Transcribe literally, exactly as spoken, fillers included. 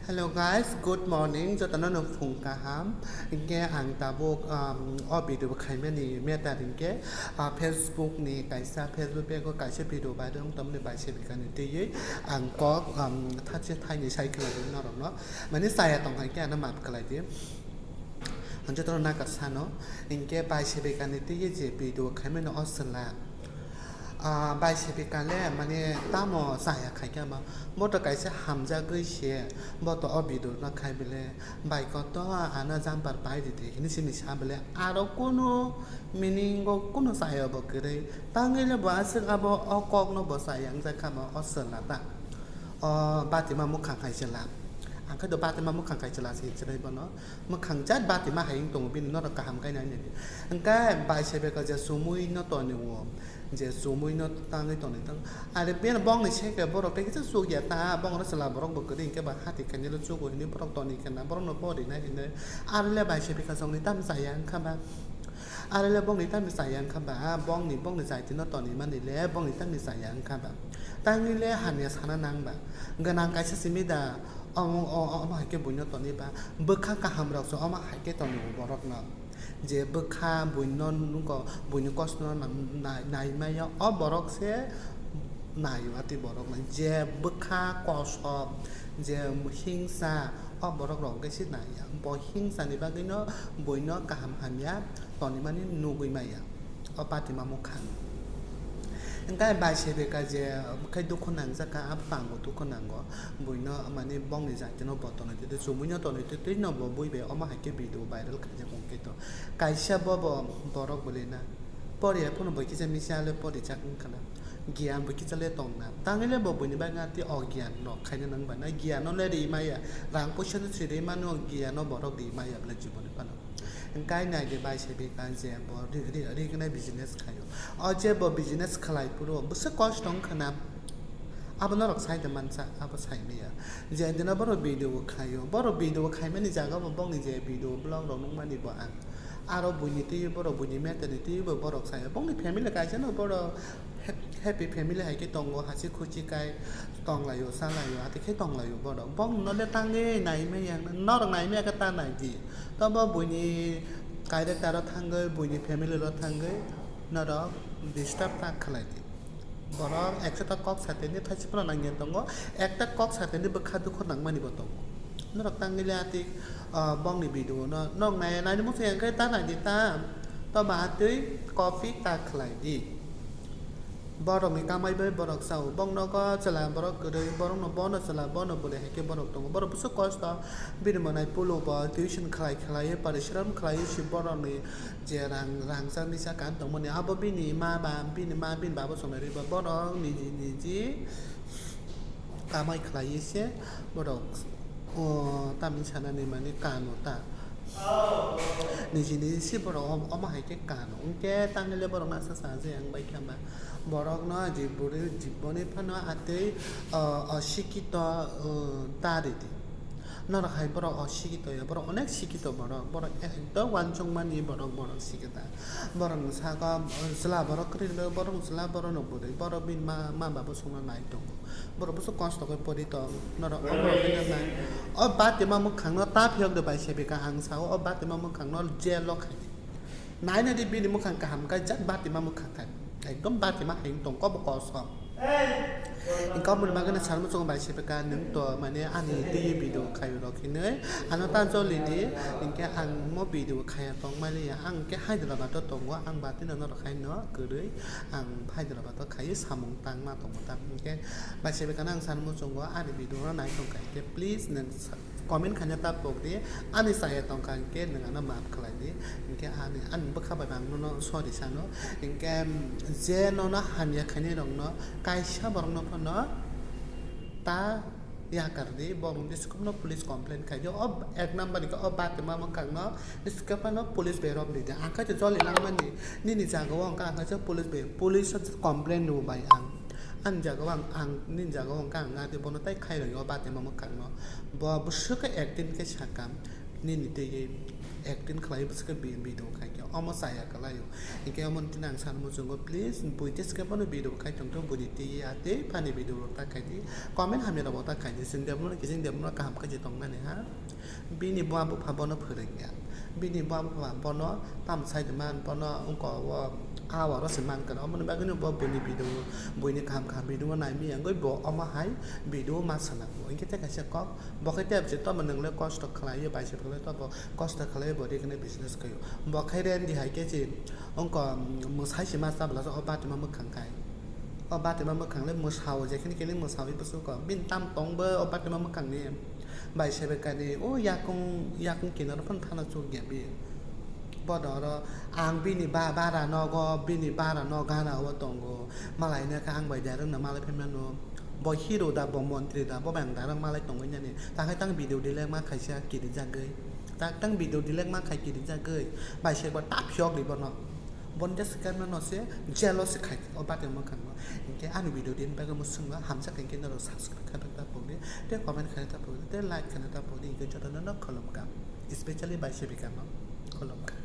Hello guys, good morning. Jotono no phung kaham. Hinkhe ang tabuk, um, o video bo khaimani matter hinkhe, ah, Facebook ni kaisa, Facebook page o kaisa video viral wng tongmani bai se bikani twiwi ang kok, um, thachi thaini sai khwlai norokno. Mani chaya tong hai khe ano maaf khlai di. Ang jotono naka sano, hinkhe bai se bikani twiwi je video khaimani o chwla. Ah, bai se bikale mane tamo chaya khai khe ba. Bo to kaisa hamjagwi se, bo to o video no khai bile, bai koto ano jumper pai di de hinwi sini sa bile, aro kunu meaning o kunu chaya bo kwrwi. Tangwi le bo aswk abo o kok no bo chaya wng jak kha ba o chwla ta. O batima mukhang hai chwla. Ang khe do batima mukhang hai chwla se hinwi bono. Mwkhang jat batima hai wng tongo bini norok kaham khe nai nai di. Hwnkhe bai se beka je chumui no toni o, je chumui no tangwi toni tang. Are bini bongni sengke borok tei kisa chuk ya ta, bongno chwla borok bo kwrwi hwnkhe ba hati khainai le chugo hinwi borok toni khe na borokno bo rinai hinwi. Are le bai se beka jongni tam chaya wngkha ba. Are le bongni tam chaya wngkha ba, bongni, bongni jaiti no toni mani le bongni tam chaya wngkha ba. Tangwi le hamya sana nang ba. Gwnang kaisa simi da. Omo, o, o, omo hai khe buino toni ba, bwkha kaham rok se omo hai khe toni borok no. Je bwkha buino nugo, buini kosto no na-, na-, nai maya, o borok se naio ati borok no. Je bwkha kosom, je hingsa, o borok rok khe se naiya. Bo hingsa ni bagwi no buino kaham hamya toni mani nugwi maya. O batima mukhang. Hwnkhe bai se beka je khai dukhu nangjak kha, abo tango dukhu nango. Buino mane bongni jaitino bo tonwi twi, chumui no tonwi twi, twi no bo bui bai omo hai khe video viral khaijak wng khe to. Kaisa bo bo borok bwlwi na. Poriya phano bo kisa misa le porijak wng khana. Giyan bo kisa le tong na. Tangwi le bo buini bagwi ati o giyan no khaina nang ba na. Giyan no le ri maya. Rang puisa no siri mano giyan no borok ri maya bwle jiboni phano. Hwnkhe nai di bai se bika je bo ri-, ri-, rignai business khaio. O je bo business khlai phuru bwswk kosto wng khana. Abo norok sai de mansa, abo sai maya. Je dino borok video khaio, borok video khaimani jaga bo bongni je video vlog rok nukmani bo ang. Aro buini twi borok buini matter ni twi bo borok saio. Bongni family kaisa no borok Hap-, happy family hai khe tongo, hasi khusi kai tonglaio, salaio, ati khe tonglaio borok. Bong no le tangwi nai maya, norok nai maya khe ta nai di. Tobo buini character o thangwi, buini family o thangwi norok disturb ta khlai di. Borok ekta kok sateni thaisi phano nangya tongo, ekta kok sateni bwkha dukhu nangmani bo tongo. Norok tangwi le ati, ah, bongni video no, nok nai, nai muchung ya khe ta nai di ta, tobo atwi copy ta khlai di. Borokni kamai bai borok sao. Bong nogo chwla borok kwrwi, borokno bono chwla, bono bwrwi hai khe borok tongo. Borok bwswk kosto, bini mwnai pulu bo tuition khlai khlaiwi, parisram khlaiwi se borokni je rang, rangchak nisa kan tongmani. Abo bini ma ba, bini ma, bini baba songnai rwi ba borok niji niji kamai khlaiwi se borok, o, tamni sanani mani kano ta. Niji niji se borok om-, omo hai khe kano. Hwnkhe tamni le borok nasa sa je ang bai kha ba. Borok no je bwrwi jiboni phano atwi, o, o, sikito, o, ta ridi. Norok hai borok o sikito ya, borok onek sikito borok, borok ekdom uansukmani borok, borok sikita. Borok ni saka, o, chwla borok kwrwi rw, borok chwla borok no bwrwi, borok bini ma, ma baba songno nai tongo. Borok bwswk kosto khe pori tong, norok omo rok khe nang nai. O batima mwkhang no ta phiyok de bai se bika ang sao, o batima mwkhang no jail o khai di. Nai nai di bini mwkhang kaham khe jat batima mwkhang khai. Ekdom batima hai wng tong kobo kosom. Wngkha oboni bagwi no sal muchungo bai se bika nwng to mane ani twi video khai rok hinwi ano ta joli di. Hinkhe ang mo video khaya tong mani ya, ang khe Hyderabad o tongo, ang batino norok hai no kwrwi ang Hyderabad o khai samung tangma tongo ta. Hinkhe bai se bika no ang sal muchungo ani video no nai tong kha hinkhe please nwng sa-, comment khaina ta pok di, ani chaya tongkha hinkhe nwng ano maaf khlai di, hinkhe ani, ani bwkha bai ang nono sorry sano, hinkhe, mm, je nono hamya khainai rokno kaisa borokno phano ta yakar di, borokni bwswkno police complain khai di, o ek number ni khe o batima mwkhang no bwswk phano police bai rom di de, ang khe joli langmani nini jaga o hwnkha ang khe police bai, police o complain rw bai ang. Ani jaga o ang, ang nini jaga o hwnkha ang adi bono tai khairokya o batima mwkhang no. Bo bwswk khe acting khe sakha nini twi acting khlai bwswk khe bi-, video khai khe. Omo chaya kwlaio. Hinkhe omo tini ang sanmo chwngo, please, bui teskhe bono video khai tongthok, buini twi ya tei phani video rok ta khai di. Comment hamya rok bo ta khai di. Chwng de bono, chwng de bono kaham khe je tongmani ha. Bini buma bupha bono phwrwngya. Bini buma bupha bono tam sai de man, bono wngko o a oro se man kwna. Omoni bagwino bo buini video, buini kaham kaham video naimiyangwi bo omo hai video ma swnamo. Hinkhe tei kaisa kok, bo khe tei abse tobo nwngle kosto khlaiwi, bai se phwrwngwi tobo kosto khlaiwi bo riknai business khaio. Bo khai rendi hai khe se wngko, mm, mwsai se ma chabla o batima mwkhang khai. O batima mwkhang le mwsao, jekhene khene mwsawi bwswk kok. Bini tam tong bo o batima mwkhang ni. Bai sebekani o yakung, yakung kinaro phano thana chukya bi. Bodo oro ang bini ba-, bara nogo, bini bara no gana o tongo. Malai no khe ang bai direct no malai phaimano. Bo hero da, bo montri da, bo bai ang direct malai tongwi nani. Takhai tang video delete ma khaisa kirijagwi. Tak tang video delete ma khai kirijagwi. Bai se bo ta phiok di bono. Bon just khe no se jealous khai o bati mwkhang no. Hinkhe ani video din bagwi mo swngno hamjak hinkhe norok subscribe khai ta pok di, tei comment khai ta pok di, tei like khai ta pok di, hinkhe jotono no khulumkha. Especially bai sebikha no khulumkha.